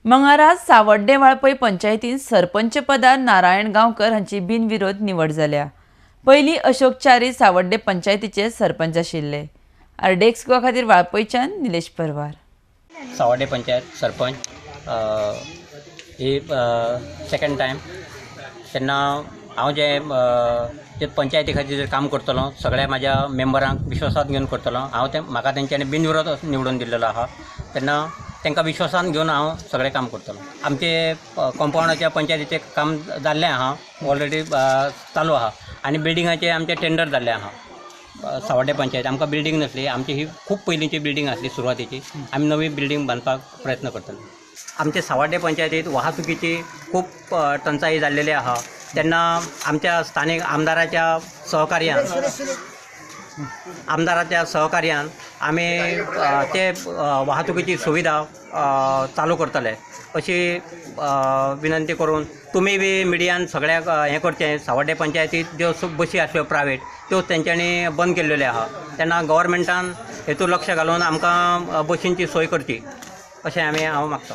मंगळारा सावड्डे वाळपय पंचायतीन सरपंच पदार नारायण गांवकर हांची बिनविरोध निवड जाल्या. पयलीं अशोक च्यारी सावड्डे पंचायतीचे सरपंच आशिल्ले. आरडीएक्स गोवा खातीर वाळपयच्यान निलेश परवार. सावड्डे पंचायत सरपंच ही सेकंड टायम. तेन्ना हांव जे पंचायती खातीर काम करतलो सगळ्या म्हाज्या मेंबरांक विश्वासांत घेवन करतलो. हांव ते म्हाका तेंच्यांनी बिनविरोध निवडून दिल्लेलो आहा, तेन्ना तांकां विश्वासान घेवन हांव सगळें काम करतलो. आमचे कंपावंडाच्या पंचायतीचें काम जाल्लें आहा, ऑलरेडी चालू आहा आनी बिल्डिंगाचें आमचें टेंडर जाल्लें आहा. सावड्डे पंचायत आमकां बिल्डींग नासली, आमची ही खूब पयलींची बिल्डींग आसली सुरवातेची. आमी नवी बिल्डींग बांदपाक प्रयत्न करतले. आमचे सावड्डे पंचायतीत वाहतुकीची खूब टंचाई जाल्लेली आहा, तेन्ना आमच्या स्थानीक आमदाराच्या सहकार्यान आमी ते वाहतुकीची सुविधा चालू करतले अशी विनंती करून तुमी बी मिडियान सगळ्याक हें करचें. सावड्डे पंचायतीत ज्यो बशी आसल्यो प्रायवेट त्यो तेंच्यांनी बंद केल्ल्यो आहा, तेन्ना गव्हर्मेंटान हेतूर लक्ष घालून आमकां बशींची सोय करची अशें हांव मागता.